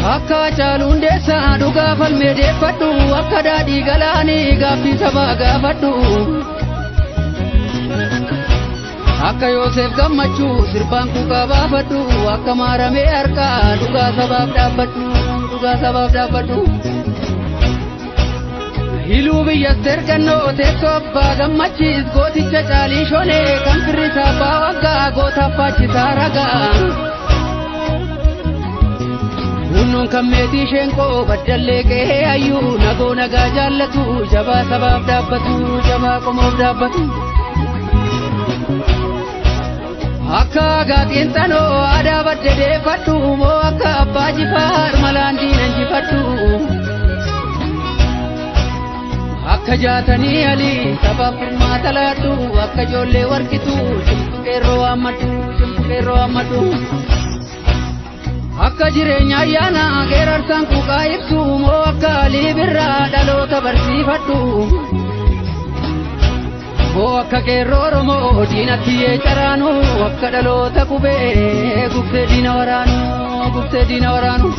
Akka Haacaaluu Hundeessaa dhugaa falmee deeffadhu, akka daadhii galaanii gaaffii sabaa gaafadhu. Akka Yoosef Gammachuu sirbaan kuukaa baafadhu, akka maaramee harkaa dhugaa sabaaf dhaabbadhu, dhugaa sabaaf dhaabbadhu. Hiluu biyyas ergannoo teessoo abbaa gammachiis, gooticha caalii shonee kan firrisaa abbaa waggaa gootaaf faachisaa ragaa. Hunnoon kan meetii sheenqoo baddallee qe'ee hayyuu, nagoo nagaa jaallatu, jabaa sabaaf dhaabbatu, jabaa qomoof dhaabbatu. Akka gaaxiinxanoo aadaa badde deeffadhu, moo akka abbaa jifaar malaan diinan jifadhu. Akka jaatanii alii sabaaf furmaata laadhu, akka ijoollee warqitu cimtu qeerroo waammadhu, cimtu qeerroo waammadhu. Akka jireenya ayyaana geerarsaan quuqaa ibsu, moo akka alii birraa dhaloota barsiifadhu. Moo akka qeerroo Oromoo diinatti yee caraanu, akka dhaloota qubee guftee diina waraanu, guftee diina waraanu.